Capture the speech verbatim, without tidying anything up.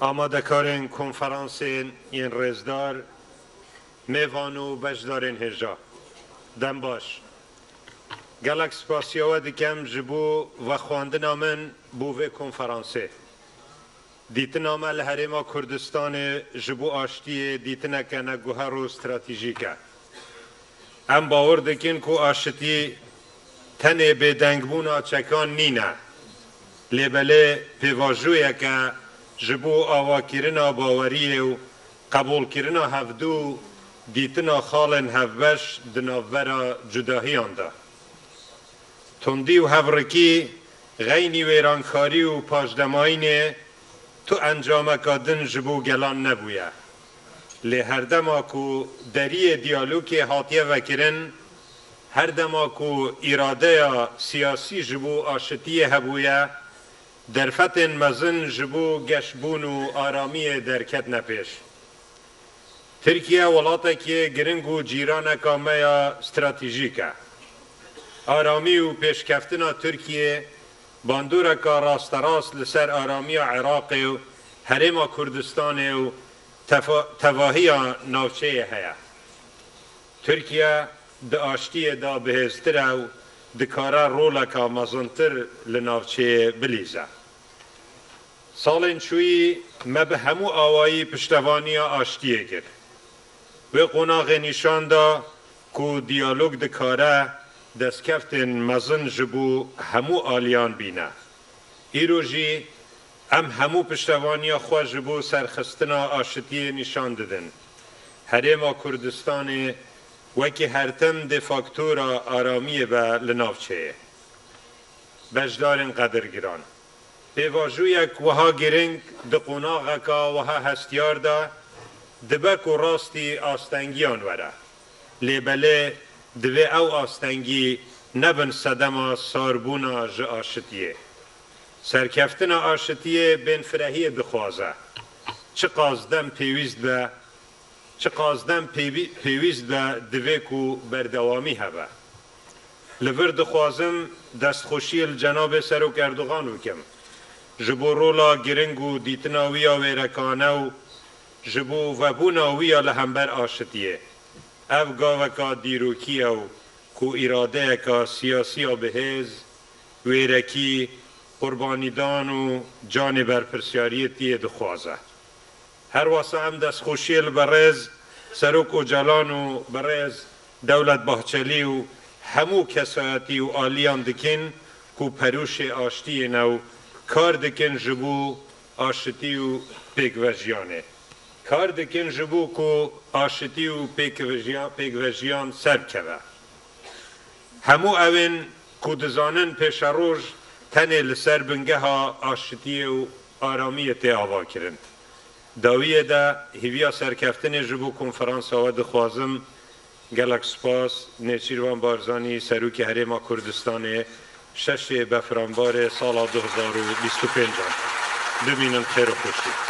Amadekarên konferansê yên rêzdar, mêvan û beşdarên hêja, dem baş. Gelek spasiya we dikem ji bo vexwendina min bo vê konferansê. Dîtina me li Herêma Kurdistanê ji bo aştiyê dîtineke neguher û stratejîk e. Em bawer dikin ku aşitî tenê bêdengbûna çekan nîne, lê belê pêvajoyek e ji bo avakirina baweriyê û qebûlkirina hevdû û dîtina xalên hevbeş di navbera cudahiyan de. Tundî û hevrikî, xeynî, wêrankarî û paşdemayînê tu encameka din ji bo gelan nebûye. Lê her dema ku deriyê diyalogê hatiye vekirin, her dema ku îradeya siyasî ji bo aşitiyê hebûye, derfetên mezin ji bo geşbûn û aramiyê derketine pêş. Tirkiye welatekî giring û cîraneka me ya stratejîk e. Aramî û pêşkeftina Tirkiye bandoreka rasterast li ser aramiya Iraqê û Herêma Kurdistanê û tefa-, tevahiya navçeyê heye. Tirkiye di aştiyê de bihêztir e û dikare roleka mezintir li navçeyê bilîze. Salên çûyî me bi hemû awayî piştevaniya aştiyê kir. Wê qonaxê nîşan da ku diyalog dikare destkeftên mezin ji bo hemû aliyan bîne. Îro jî em hemû piştevaniya xwe ji bo serxistina aşitiyê nîşan didin. Herêma Kurdistanê wekî her tim de faktora aramiyê be li navçeyê. Beşdarên qedirgiran, pêvajoyek wiha giring di qonaxeka wiha hestiyar de dibe ku rastî astengiyan were. Lê belê divê ew astengî nebin sedema sarbûna ji aşitiyê. Serkeftina aşitiyê bênfirehiyê dixwaze. Çiqas dem pêwîst be, çiqas dem pêwî-, pêwîst be, divê ku berdewamî hebe. Li vir dixwazim destxweşiyê li cenabê Serok Erdogan bikim. Ji bo rola giring û dîtina wî ya wêrekane û ji bo vebûna wî ya li hember aşitiyê. Ev gaveka dîrokî ye û ku îradeyeka siyasî ya bihêz, wêrekî, qurbanîdan û canê berpirsiyariyetiyê dixwaze. Her wesa em destxweşiyê li berêz Serok Ocalan û berêz Dewlet Bahçelî û hemû kesayetî û aliyan dikin ku perûşê aştiyê ne û kar dikin ji bo aşitî û pêkvejiyanê. Kar dikin ji bo ku aşitî û pêkvejiya-, pêkvejiyan ser bikeve. Hemû ewên ku dizanin pêşeroj tenê li ser bingeha aşitiyê û aramiyê tê avakirin. Dawiyê de hêviya serkeftinê ji bo konferansa we dixwazim. Gelek spas. Nêçîrvan Barzanî, Serokê Herêma Kurdistanê, şeşê Befranbarê sala du hezar û bîst û pênc an. Bimînin xêr û xweşî.